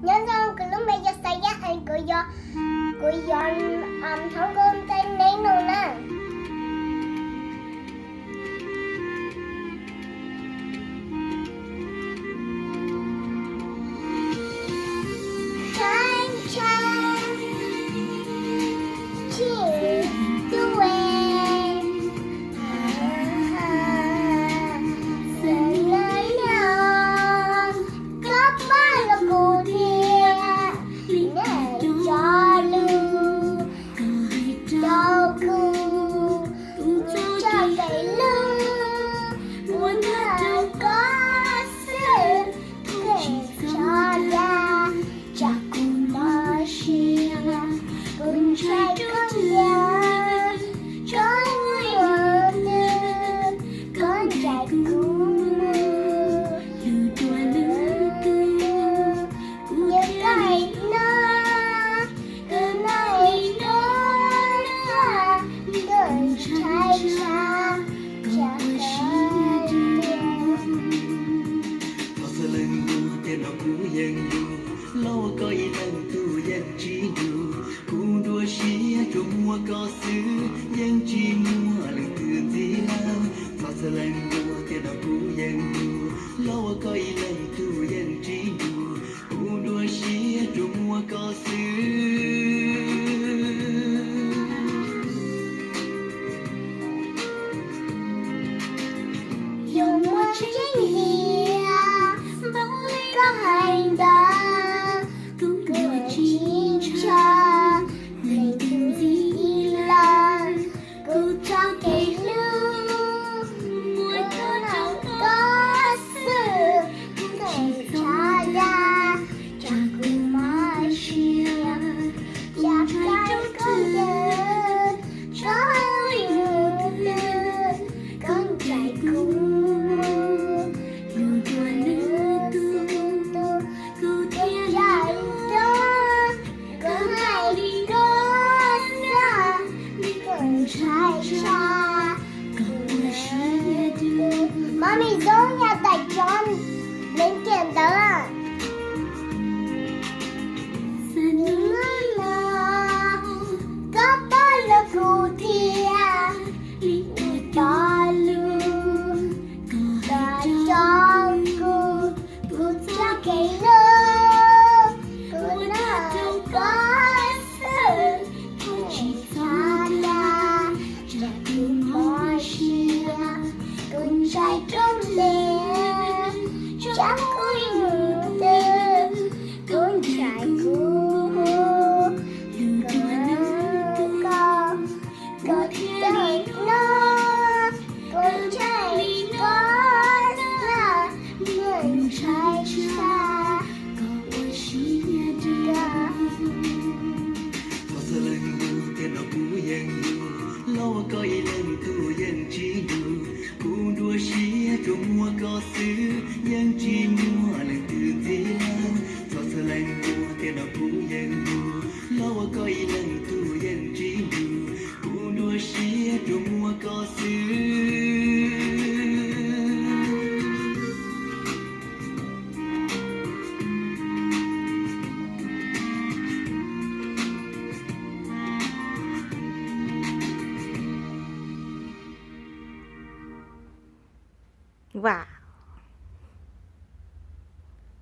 Nyob zoo, kuv lub npe yog Xayab, kuv yuav, kuv yuav thov nqua ntev neb no na. Tshaib tshaib tsis tuaj, xws li no koj pab los kuv thiab, li nej cov lus koj hais rau kuv, kuv txoj kev hlub muaj nyob rau koj xwb, koj tsis txhob dag, tsam kuv mob siab, kuv ntshai koj ntsia, koj ua yus twg, koj ncaim kuv mus, yus dua lwm tus, kuv thiaj li no, kuv no li no, koj ntshai tshaj, tsam koj ntsia. Thov txhua leej ntuj tiag no kuv yeej yug, los ua koj ib leeg tug yeej tsis yug. Kuv nruab siab tsuas muaj koj xwb, yeej tsis muaj leej twg ntxiv lawm. Thov txhua leej ntuj tiag no kuv yeej yug, los ua koj ib leeg tug yeej tsis yug. Kuv nruab siab tsuas muaj koj xwb. Yog muaj tseeb tiag, koj hais ntawd, kuv tsis ntshai leej twg ntxiv lawm. Kuv txoj kev hlub muaj nyob rau koj xwb, koj tsis txhob dag, tsam kuv mob siab, tsam koj ntsia, koj ua yus twg, koj ncaim kuv mus, yus dua lwm tus, kuv thiaj li no, koj hais li no, koj ntshai tshaj, koj ua siab twg. Mami Zoo yog tais cov neeg kiag ntawd. Xws li no koj pab los kuv thiab, li ua cov lus koj hais rau kuv, kuv txoj kev hlub muaj nyob rau koj xwb, koj tsis txhob dag, tsam kuv mob siab, kuv ntshai koj ntsia, tsam koj ua yus twg, koj ncaim kuv mus, yus dua lwm tus, koj thiaj li no, koj ntshai koj ntsia, koj ntshai tshaj, koj ua siab twg. Thov txhua leej ntuj tiag no kuv yeej yug, los ua koj ib leeg tug yeej tsis yug. Kuv nruab siab tsuas muaj koj xwb, yeej tsis muaj leej twg ntxiv lawm. Thov txhua leej ntuj tiag no kuv yeej yug, los ua koj ib leeg tug yeej tsis yug. Kuv nruab siab tsuas muaj koj xwb. Wow,